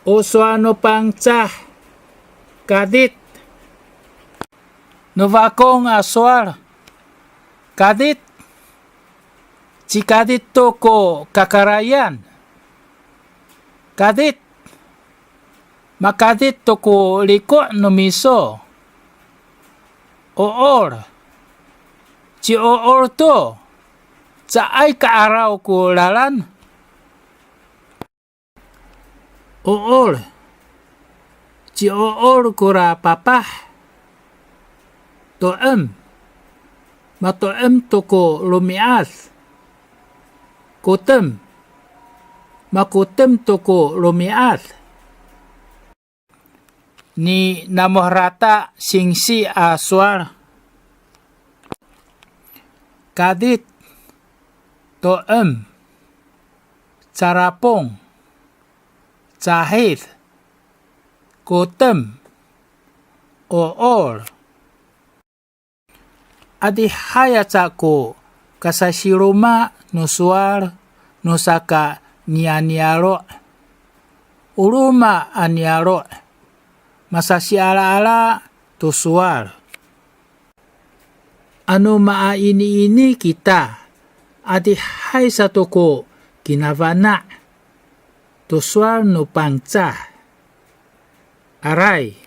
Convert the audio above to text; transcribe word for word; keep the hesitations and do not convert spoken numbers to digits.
O sowal no Pangcah, kadit. No Fakong a sowal, kadit. Cikadit to ko kakarayan. Kadit. Makadit to ko liko' no miso. O'ol. Ci'o'ol to. Caay ka'araw ko lalan. O'ol. Ci'o'ol kora papah. To'em. Mato'em to ko romi'ad. Kotem. Makotem to ko romi'ad. Ni Namoh Rata singsi a sowal. Kadit, to'em, carapong, cahid, kotem, o'ol. Adihay aca ko kasasiroma no sowal no saka niyaniyaro'. O roma a niyaro', masasialaala to sowal. Ano maainiini kita, adihay sato ko kinafana' to sowal no Pangcah. Aray,